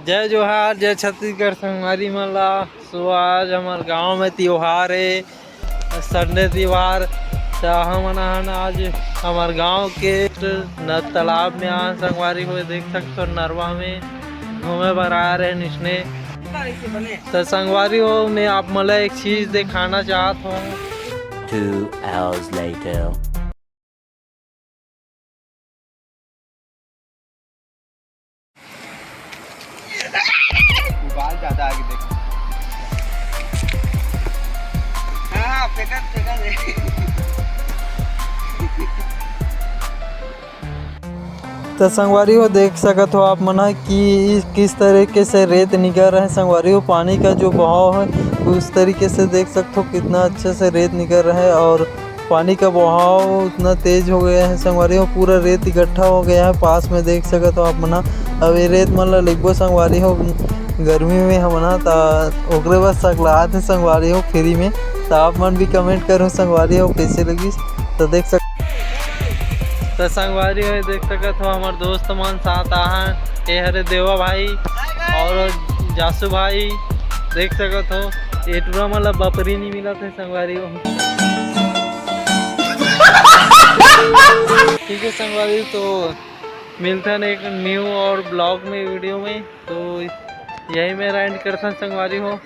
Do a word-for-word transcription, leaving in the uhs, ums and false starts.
जय जोहार, जय छत्तीसगढ़ संगवारी मन ला। So आज हमर गांव में त्योहार हे, संडे त्योहार। त हमन हन आज हमर गांव के न तालाब में आन संगवारी हो, देख सकथो नरवा में घूमे बर आ रहे निसने। त संगवारी हो, मैं आप मन ला एक चीज दिखाना चाहत हूँ। Two hours later. बाल ज्यादा आगे देख। हाँ, फेंकत, फेंकत है। तो संगवारी हो, देख सकत हो आप मन ह कि किस तरीके से रेत निकल रहा है। संगवारी हो, पानी का जो बहाव है, उस तरीके से देख सकते हो कितना अच्छे से रेत निकल रहा है और पानी का बहाव उतना तेज हो गया है संगवारी हो, पूरा रेत इकट्ठा हो गया है। पास में देख सकत हो आप मन ह। अब ये रेत मन ला लेगबो संगवारी हो, गर्मी में हमन ह त ओकरे बर सकलात है संगवारी हो फ्री में। त आप मन भी कमेंट करो संगवारी हो, कैसे लगिस। तो देख सक तो संगवारी हो, देख सकत हो हमर दोस्त मन साथ आहन। ये हरे देवा भाई और जासू भाई, देख सकत हो ये टूरा मन ला बपरी नहीं मिलत है संगवारी हो। ठीक है संगवारी, तो मिलते हैं एक न्यू और ब्लॉग में, वीडियो में। तो यही मेरा एंड करता हूँ संगवारी हो।